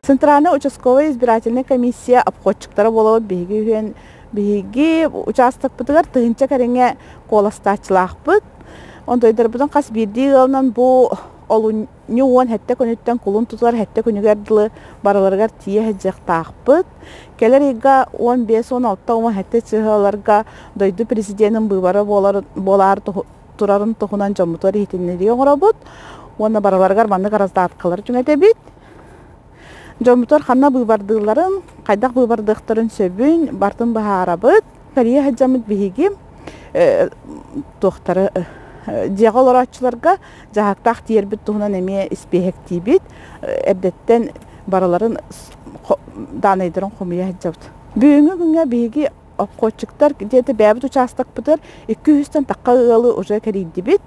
Центральная участковая избирательная комиссия обходчиктара буолабыт биһиги үһүөн биһиги учаастакпытыгар тыһыынча кэриҥэ куоластааччылаахпыт. Онтойдарбытын хас биирдии ыалынан бу олунньу 17 күнүттэн кулун тутар 7 күнүгэр дылы барыларыгар тиийэ сылдьыахтаахпыт. Кэлэр ыйга 15-16 17 чыһыаларга дойду президенин быыбара буолаар турарын туһунан дьоммутугар иһитиннэрии оҥоробут уонна барыларыгар маннык раздатkalары түҥэтэбит. Дьоммутугар ханна быыбардыылларын, хайдах быыбардыахтарын сөбүн барытын быһаарабыт. Корея сылдьаммыт биһиги туохтары дьиэҕэ олорооччуларга дьаһаактаах тиийэрбит туһунан эмиэ испииһэктиибит. Эрдэттэн барыларын даанайдарын хомуйа сылдьабыт. Бүгүҥҥү күҥҥэ биһиги обходчиктар где-то бэйэбит учаастакпытыгар 200-тэн тахха ыалы уже кэрийдибит.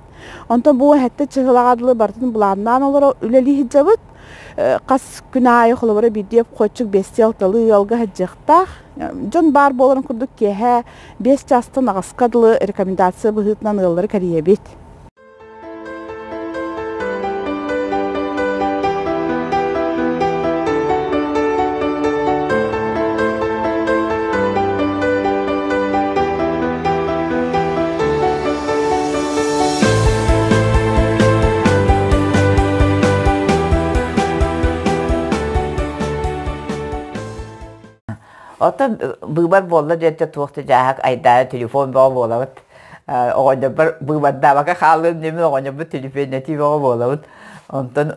Онтон бу сэттэ чыһылаҕа дылы барытын былааннаан олоро үлэлии сылдьабыт. Хас күн аайы холобура биирдии обходчик биэстии алталыы ыалга сылдьыахтаах. Дьон баар буоларын курдук киэһэ 5 чаастан аҕыска дылы рекомендация быһыытынан ыаллары кэрийэбит. Оттон быыбар буолла диэттэ туох да дьааһык айдаана телефон бөҕө буолабыт. Оҕонньорбор быыбардаабакка хаалыам диэммин оҕонньорбут телефоннэтии бөҕө буолабыт. Онтон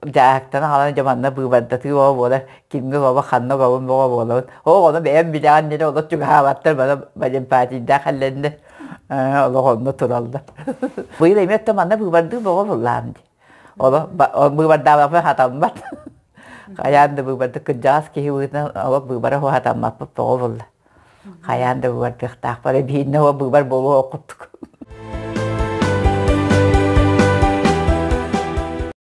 дьааһыктан аҕалан дьэ манна быыбардатыы бөҕө буолар. Кимҥэ баба ханна бабын бөҕө буолабыт. Оо ону бэйэм билэҕин диэн олох чугаһаабаттар бары балемпатийдаах эллэннэр. Олох онно тураллар. Быйыл эмиэ оттон манна быыбардыы бөҕө буллаам дии. Олох быыбардаабаппын хатаммат. Хайаан да быыбарды кырдьаҕас киһи быһыытынан олох быыбара хатаммаппыт тоҕо булла. Хайаан да быыбардыахтаахпар биһиннэ быыбар буолуо курдук.